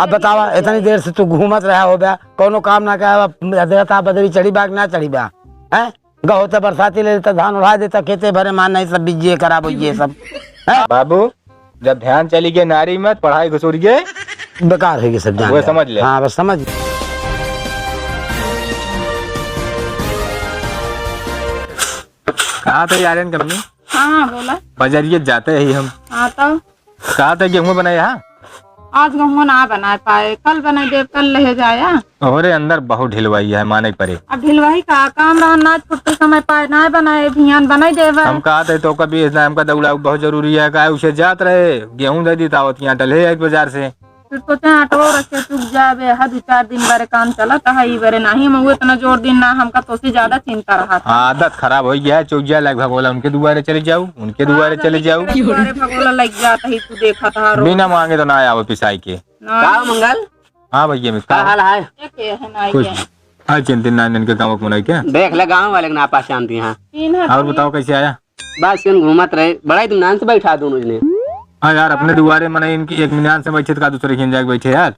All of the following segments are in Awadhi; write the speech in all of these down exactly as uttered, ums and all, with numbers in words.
अब बतावा, इतनी देर से तू घूमत रहा हो बा, कौनो काम ना करा, देवता बदरी चढ़ी बा कि ना चढ़ी बा? हैं? गहो त बरसाती ले लेता, धान उड़ा देता, खेते भरे मान नहीं, सब बिजिए खराब होइए सब। हैं? बाबू, जब ध्यान चली गए नारी में, पढ़ाई घुसुर गए। बेकार होइए सब, जान वो ले। समझ ले। हाँ, बस समझ। कहा था यार, इनका अपनी? हाँ, बोला। बजरिए जाते ही हम। हाँ, तो? कहा था गेहूं बनाए, हाँ? आज गेहूं ना बनाए पाए, कल बनाए देब, कल ले जाया। अरे अंदर बहुत ढिलवाई है, माने के परे। अब ढिलवाई का काम रहा, ना छुट्टी समय पाए, ना बनाए, भियान बनाए देब। हम कहा थे तो कभी इतना हमका दौड़ा बहुत जरूरी है, का उसे जात रहे, गेहूं दे दी तावत यहाँ टले है बाजार से। फिर सोचे आटो रखे चुक जाबे, हा दू चार दिन बारे काम चलत है, ई बारे नाही, हम इतना जोर दिन ना, हमका तोसे ज्यादा चिंता रहा था। आदत खराब हो गया है, चौजिया लाग भगोला उनके दुआरे चले जाऊ, उनके दुआरे आदत चले जाऊ। तेरे दुआरे भगोला लग जाता ही, तू देखा था रोज। बिना मांगे तो ना आवे पिसाई के। ना। का मंगल? हाँ भैया, मिस का का? हाल है? एक ये है ना, कुछ ये। हाँ, चिंतित ना इनके गाँव को नहीं क्या? देख ले, गाँव वाले के ना पहचानती हैं। तीन हाथ और में। बताओ कैसे आया? बस यूं घूमत रहे, बड़ा इत्मीनान से बैठा दोनों जने। हाँ यार, अपने दुआरे मने इनकी एक इत्मीनान से बैठे तो का दूसरे खिन जाके बैठे यार।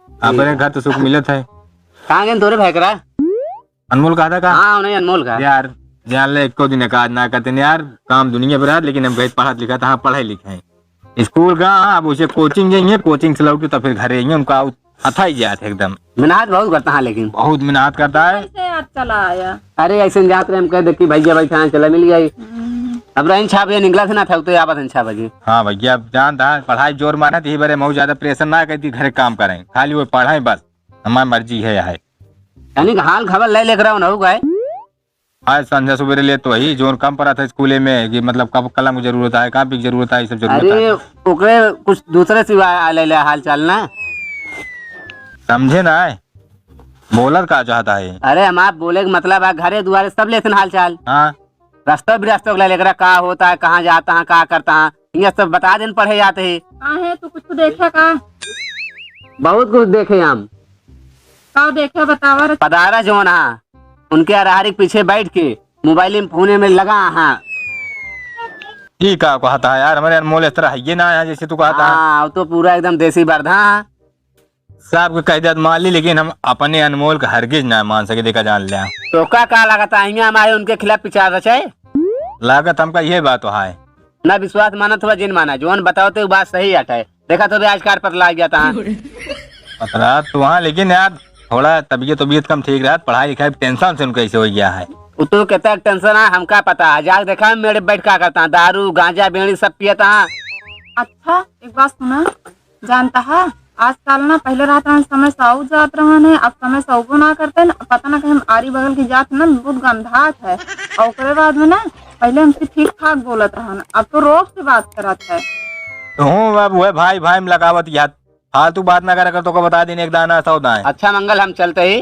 अपने घर तो सुख मिलत है। कहाँ गए तोरे भाई करा? अनमोल कहा था का? हाँ, उन्हें अनमोल कहा। यार, जान ले, एको दिन काज ना करते नहीं यार, काम दुनिया भर है, लेकिन हम कहीं पढ़त लिखत, हाँ, पढ़े लिखे हैं। स्कूल का, हाँ, अब उसे कोचिंग जाइए, कोचिंग से लौटे तो फिर घरे आइए, उनका अथाई जात है एकदम। मेहनत बहुत करता है लेकिन। बहुत मेहनत करता है। कैसे आज चला आया? अरे ऐसे जात रहे, हम कह दे कि भैया भाई कहाँ चला मिल गई। हम्म। अब रही छह बजे निकला था ना, था तो आवत है छह बजे। हाँ भैया, अब जानता है पढ़ाई जोर मारत ही बरे, बहुत ज्यादा प्रेशर ना करती, घरे काम करें, खाली वो पढ़ाई बस, हमारी मर्जी है, है। यानी कि हाल खबर ले लेकर आओ ना, हो गए। आज संझा सुबेरे ले तो वही जोन कम पड़ा था स्कूले में कि मतलब कब कलम की जरूरत है, कॉपी की जरूरत है, ये सब जरूरत अरे, है। ओकरे कुछ दूसरे सिवा आ ले, ले हाल चाल ना। समझे ना है? बोलत का चाहता है? अरे, हम आप बोले के मतलब है घरे दुआरे सब लेते हैं हाल चाल। हाँ। रास्ता भी रास्ता अगला लेकर का होता है, कहाँ जाता है, का करता है, ये सब बता दिन पढ़े जाते हैं। काहे, तू कुछ देखे का? बहुत कुछ देखे हम। का देखे बतावा रे? पदारा जौन हा, उनके अरहरी के पीछे बैठ के मोबाइल में फोने में लगा हा। ई का कहता है यार, हमारे अनमोल इस तरह है ये ना है जैसे तू कहता है। हाँ, वो तो पूरा एकदम देसी बरधा। साहब के कह दिया तो मान ली, लेकिन हम अपने अनमोल का हरगिज ना मान सके, देखा जान ले। तो का, का लागत है, हियां हमारे उनके खिलाफ विचार रचे? लागत हमका ये बात तो है। ना विश्वास मानत हुआ जिन माना, जौन बताओ तो बात सही हटे। देखा तो भी आज कार पतला आ गया था। पतला तो हाँ, लेकिन यार थोड़ा तबीयत, तबीयत कम ठीक रहा, पढ़ाई लिखाई टेंशन से उनका ऐसे हो गया है। वो तो कहता है टेंशन है, हमका पता है। जाके देखा मेरे बैठ का करता है, दारू, गांजा, बीड़ी सब पियता है। अच्छा, एक बात सुना, जानता है, आजकल ना, पहले रहत रहन समय से आऊ जात रहन है, अब समय से आऊबो ना करते न, पता ना कहीं आरी बगल की जात ना बहुत गंधात है। और ओकरे बाद में ना, पहले हमसे ठीक ठाक बोलत रहन, अब तो रोक के बात करत है। तो हूँ अब वह भाई भाई में लगावत यार, फालतू बात ना करा कर, तो को बता देने एक दाना सौ दाएं। अच्छा मंगल, हम चलते ही,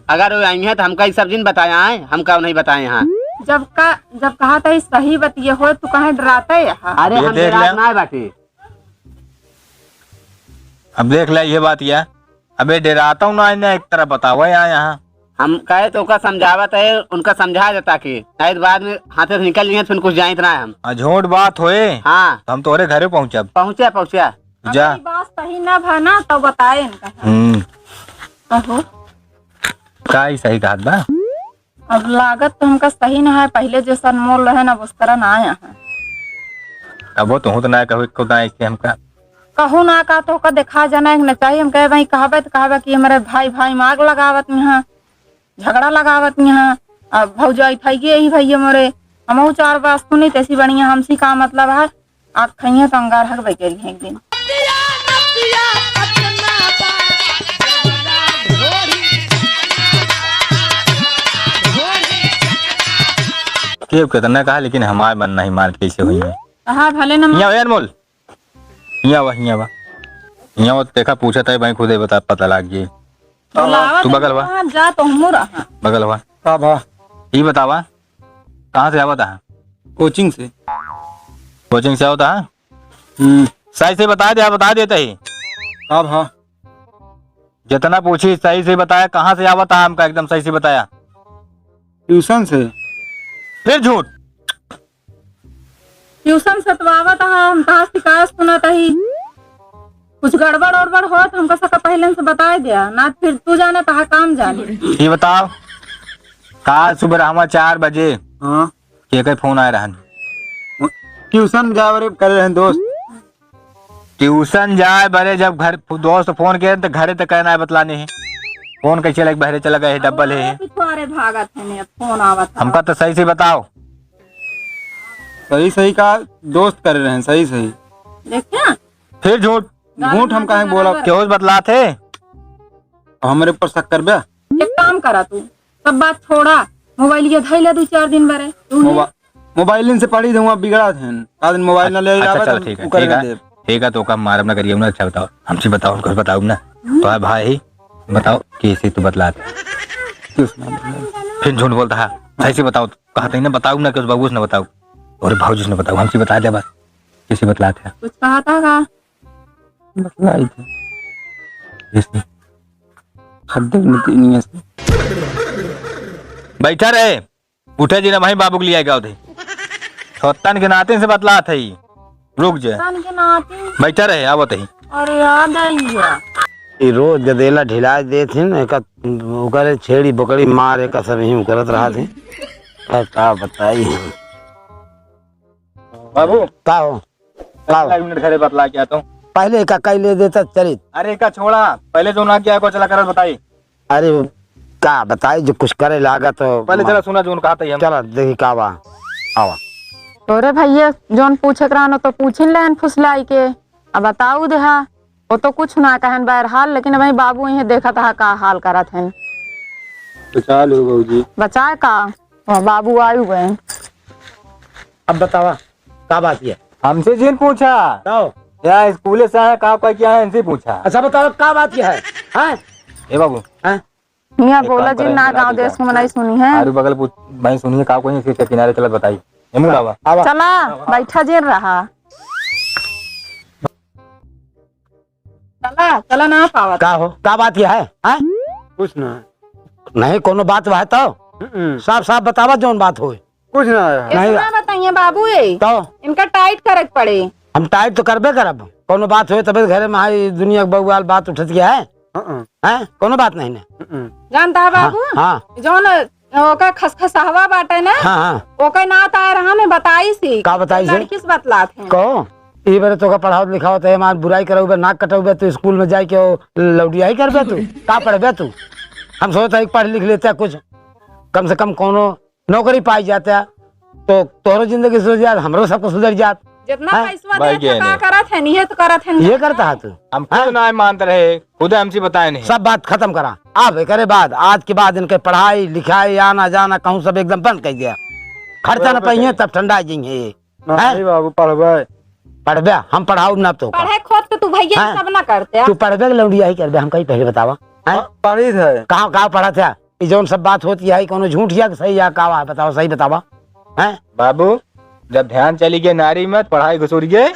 अगर वो आई हैं तो हमका ये सब जिन बताया है, हमका नहीं बताए हैं। जब का, जब कहा था ये सही बतिये हो, तू कहे डराता है यहाँ? अरे ये हम देख डरात ले। ना बाटी। अब देख ले ये बात या। अबे डेराता हूँ ना, इन्हें एक तरह बतावा या यहाँ। हम कहे तो ओका समझावत है, उनका समझा देता कि नहीं तो बाद में हाथे से निकल जाए, फिर कुछ जाइत ना हम। आ, झूठ बात होए, हाँ। तो हम तोरे घरे पहुँचब। पहुँचा, पहुँचा। जा। अगर ई बात सही ना भा ना, तो बताए इनका। हम्म। कहो। का ई सही कहत बा? अब लागत तो हमका सही ना है, पहले जैसा अनमोल रहे ना, उस तरह ना आया है। अब वो तुहूँ तो ना कहो, एको दाएं इससे हमका। कहू ना का तो ओका देखा जाना एक न चाहिए, हम कहे भाई कहबे तो कहबे कि हमारे भाई भाई में आग लगावत यहाँ, झगड़ा लगावत यहाँ, अब भौजाई था ये ही भैया मोरे, हमहू चार बात सुनी तैसी बढ़िया हमसी का मतलब है, आग खइया तो अंगार हक बैठे रही एक दिन। के कितना कहा, लेकिन हमार मन नहीं मार कैसे हुई है। कहा भले न हियाँ हो यार मोल, हियाँ बा, हियाँ बा, हियाँ बा, देखा पूछा था भाई, खुदे बता, पता लाग गई। बुलावा तू तो बगल बा। कहाँ जा तो हमू रहा। बगल बा। का बा? ई बतावा, कहाँ से आवत है? कोचिंग से। कोचिंग से आवत है? हम्म। सही से बता दे, बता देते ही। का बा? जितना पूछी सही से बताया, कहाँ से आवत है हमका एकदम सही से बताया। ट्यूशन से। फिर झूठ। ट्यूशन से तो आवत हा, हम कहा शिकायत सुनत ही। कुछ गड़बड़ ओड़बड़ होत, हमका सबका पहिले से बताइ द्या, ना फिर तू जाने, तहा काम जाने। ये बताओ, काल सुबह रहमा चार बजे हाँ। के के फोन आए रहन? ट्यूशन जाए बरे करे रहन दोस्त। ट्यूशन जाए बरे जब घर दोस्त फोन करे त घरे त कहना है बतलाने है। फोन कैसे लग बहरे चला गए, डबल है। पिछुआरे भागत है ने, फोन आवत है। हमका तो सही से बताओ। सही सही का दोस्त करे रहन, सही सही। देखिया? फिर झूठ। झूठ हम काहे बोला? केहू से बतलात है? हमरे ऊपर शक करबे? एक काम करा तू, सब बात छोड़ा, मोबाइल ये धइले दू चार दिन बरे। तू ही मोबा-, मोबाइल से पढ़ी दूंगा, बिगड़ा थे। का दिन मोबाइल ना ले अच्छा, जावे चल, तो ठीक है, उ कर ठीक है, दे। ठीक है, तो का मारब ना करिए ना। अच्छा बताओ, हमसे बताओ, हमको बताओ ना। तो है भाई, बताओ कैसे तू बतलात है? क्यों सुना? फिर झूठ बोलता है, सही से बताओ, कहा था ना बताओ ना, कि उस बाबू से ना बताओ और भाऊजी से ना बताओ, हमसे बता दे बस, कैसे बतलात है? कुछ कहा था का? बतलाई थी। जैसे खड्डे में तीन में से। बैठा रहे, उठे जी ना भाई, बाबू के लिए आएगा उधे। छोटन के नातिन से बतलात है, रुक जे। छोटन के नातिन? बैठा रहे, आवत है। अरे याद आई गया। ई रोज गदेला ढिला देत हिन, एका ओकरे छेड़ी बकरी मार एका सब ही करत रहत है। का, का बताई हम? बाबू। का हो? का हो? एक मिनट घरे बतला के आता हूँ। पहले एका कई ले देता चरित। अरे एका छोड़ा, पहले जो ना किया को चला करत बताई। अरे का बताई, जो कुछ करे लागा तो पहले चला सुना जोन कहा था हम। चला देखी का बा। आवा। तोरे भैया जोन पूछे के रहन तो पूछिन लेन फुसलाई के। अब बताऊ देहा। वो तो कुछ ना कहन बहरहाल, लेकिन अबहीं बाबू इहें देखत हा का हाल करत हन। बचा लो बाबूजी। बचाए का? वह बाबू आयु गए। अब बतावा, का बात ये? हमसे जिन पूछा। का हो? या स्कूले से आया, का कह के आया, इनसे पूछा। अच्छा बतावा, का बात ये है? हैं? ए बाबू। हैं? मियाँ एक बोला काम जी, करें, ना चला गाँव दीजिए। देश के मनाई सुनी है। आरू बगल पूछ, मैं सुनिए, का कोई इसके किनारे चलत बताई। ये मुंह लावा। आवा। चला, बैठा जेर रहा। चला, चला ना पावत। का हो? का बात ये है? हैं? कुछ ना। नहीं, कोनो बात वह तो? हम्म। साफ साफ बतावा जौन बात होए। कुछ ना है। नहीं। इतना बताइए बाबू, ये तो? इनका टाइट करे के पड़े। हम टाइट तो करबे करब। कोनो बात होए तबे घरे में हाई दुनिया के बउआल बात उठत गया है। हाँ। हैं? कोनो बात नहीं ने। हम्म। जानता है हाँ, बाबू? हाँ। जौन ओकर खसखसहवा बाटे ना, हाँ, हाँ। ओकर नात आए रहा ने बताई सी। का बताई सी? लड़की से बतलात हैं। कहो, ई बेरे तोका पढ़ावत लिखावत है, हमार बुराई करउबे, नाक कटउबे, तू स्कूल में जाए के ओ लौटिया ही करबे तू? का पढ़बे तू? हम सोचत है पढ़ लिख लेते कुछ, कम से कम कोनो नौकरी पाई जाता, तो तोहरो जिंदगी सुधर जात, हमरो सब कुछ सुधर जात। जितना हैं? पैसवा भाई देत है, का करत है, इहे तो करत है, ये करता है तू? हम खुद हैं? ना मानत रहे, खुद हमसे बताए नहीं। सब बात खत्म करा। अब एकरे बाद, आज के बाद इनके पढ़ाई, लिखाई, आना जाना कहूँ सब एकदम बंद कर दिया। खर्चा न पाइए, तब ठंडा जाइए। ना हैं? नहीं बाबू, पढ़बे। पढ़बे, हम पढ़ाऊ ना तो का। पढ़े खुद तो तू भैया हैं? सब ना करते। तू पढ़बे के लौंडिया ही करबे, हम कहीं पहले बतावा। हैं? प-, पढ़ी थे। कहाँ, कहाँ पढ़ा था? ई जौन सब बात होती है, कोनो झूठ या सही या का बा? बतावा, सही बतावा। हैं? बाबू, जब ध्यान चली गए नारी में, पढ़ाई घुसुर गए।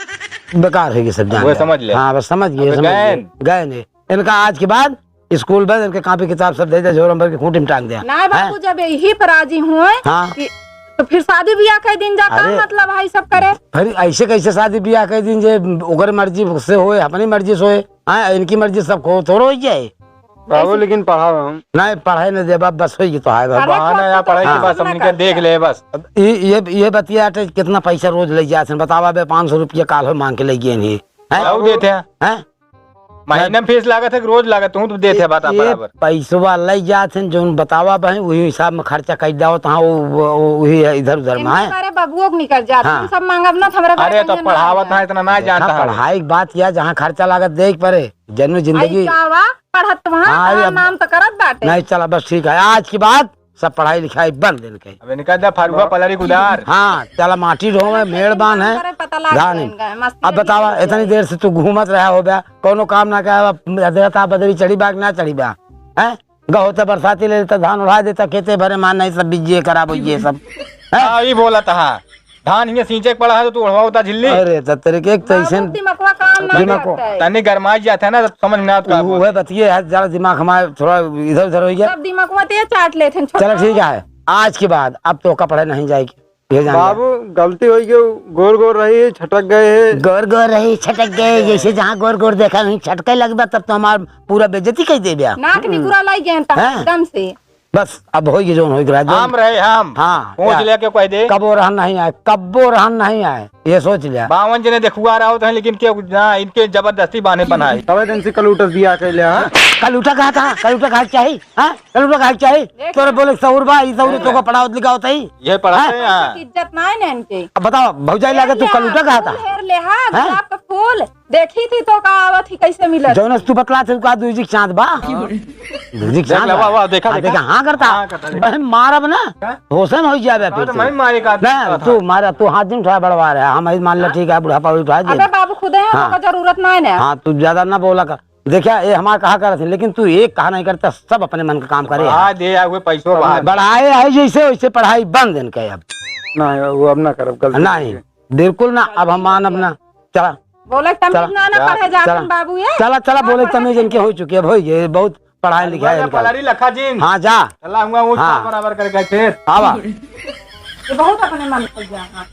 बेकार हो गए सब जान वो ले। समझ ले। हाँ, बस समझ गए, अब समझ गए। गए। गए ने। इनका आज के बाद स्कूल बंद, इनके कापी किताब सब दे दे, झोरम भर के खूंटी में टांग दे। ना बाबू, हैं? जब यही पर राजी हुए हाँ। कि तो फिर शादी ब्याह कई दिन जा, का अरे, मतलब है सब करे? फिर ऐसे कैसे शादी ब्याह कई दिन जे ओकर मर्जी से होए, अपनी मर्जी से होए? हाँ, इनकी मर्जी सब को थोड़ो हो जाए। बाबू, लेकिन पढ़ाओ हम। नहीं, पढ़ाई नहीं देबा, बस होई तो है बाबू। पढ़े बहाना या पढ़ाई के हाँ। बाद सब इनके देख ले बस। अब ये, ये, ये बतिया टे कितना पैसा रोज ले जात हैं, बतावा बे, पाँच सौ रुपया काल हो मांग के ले गए नहीं। हैं? क्या देते हैं? हैं? महीना में फीस लागत है कि रोज लागत? तू तो देते हैं, बता ये बराबर। पैसवा ले जात हैं, जौन बतावा बहन, वही हिसाब में खर्चा कर जाओ, तो हाँ, वो, वो, वो, वही है इधर उधर में, इनके हैं? बारे बबुओ के निकल जात, हाँ। तुम सब मांगब ना, तो हमरा बारे अरे, तो कहिए ना पढ़ावत आएगा। ना, इतना ना देखा, जानता है। पढ़ाई के बात या जहाँ खर्चा लागत देख पड़े, जन्म जिंदगी। आई का वा? पढ़त वहाँ हाँ, का अरे अब नाम तो करत बाटे। नहीं, चला, बस ठीक है, आज के बाद सब पढ़ाई लिखाई बंद इनके। अब इनका दा फरुआ पलरी कुदार। हाँ, चला माटी ढोवे, मेड़ बांध है। करे पता लाग धान। जाएगा, मस्ती अब बतावा, इतनी देर से तू घूमत रहा हो बा, कोनो काम ना करा, अब देता बदरी चढ़ी बा कि ना चढ़ी बा? हैं? गहो तो बरसाती ले लेता, धान उड़ा देता, खेते भरे मान नहीं, सब बीजिए खराब हो ये सब। हैं? हाँ, ई बोलत हा। धान हियाँ सींचे के पड़ा है तो तू उड़वा उता झिल्ली। अरे, त तेरे के एक तो बाबू, ऐसे दिमागवा काम ना दिमाग करता है। तनी गरमाई जाता है ना, तो समझ में ना आता वो है। है बतिये है, जरा दिमाग हमारा थोड़ा इधर उधर हो गया। सब दिमागवा ते चाट लेते हैं, छोटा चलो, ठीक है, आज के बाद अब तो कपड़े नहीं जाएगी। ये जान बाबू, गलती होइ गई, गोर गोर रही, छटक गए है। गोर गोर रही, छटक गए, जैसे जहाँ गोर गोर देखा वहीं छटके लगबा, तब तो हमार पूरा बेइज्जती कर देबे। नाक निकुरा लाई गए हैं? एकदम से। बस, अब होइ गई, जौन होइ गई, जौन हम रहे, हम। हाँ, पूछ क्या? लिया, क्यों कह दे? कबो रहन नहीं आए, कबो रहन नहीं आए, ये सोच लिया। बावन जने देखुआ रहा होता है, लेकिन क्यों ना, इनके जबरदस्ती बांधे बनाए। तबे दिन से कलूटस बियाह कर लिया, हाँ? कलूटा कहा था? कलूटा कहा के चाही? हाँ? कलूटा कहा के चाही? देख तोरे बोले सहूर बा, ई सहूर तोको पढ़ावत लिखावत है? ये पढ़ाते हैं, हाँ। हाँ। इज्जत ना है ना इनके। अब बताओ, भौजाई लागे तू हेर ले, कलूटा कहा था? फूल हेर ले, हाँ, हाँ? गुलाब का फूल। देखी थी तो का आवत ही, कैसे मिलत? जौनस तू बतला थे, का दूजी के चांद बा? दूजी के देख चांद ले, बा? वाह, वाह, देखा, हाँ, देखा? देखा, हाँ करता। हाँ, करता, देखा। बहन मारब ना, हाँ? होशन हो जाबे हाँ, फिर तो तू। मैं मारे का ना, तू मारा, तू हाथ दिन उठा बड़वा रहा, हम ही मान ले, ठीक है, बुढ़ापा उठा दे। अबे बाबू, खुदे हैं, हाँ। ओकर जरूरत ना है ना। हाँ, तू ज्यादा ना बोला कर। देखा, ये हमार कहा करत है, लेकिन तू एक कहा नहीं करता, सब अपने मन का काम करे। बढ़ा दे, या हुए पैसों बढ़ा दे। बढ़ाए है जैसे, वैसे पढ़ाई बंद इनके अब। ना, वो अब ना करब, गलती नहीं, हो गई। बिल्कुल ना, अब हम मानब ना। चला। बोले तमीज चला। ना, ना पढ़े जात चला। हम बाबू, ये। चला, चला, ना बोले पढ़े। तमीज इनके हो चुकी है, अब हो गए, बहुत पढ़ाई लिखाई इनका। पलारी लखा जी। हाँ, जा। चला, हुआ वो हाँ। बराबर करके खेत। आवा। ये बहुत अपने मन से जा, हाँ।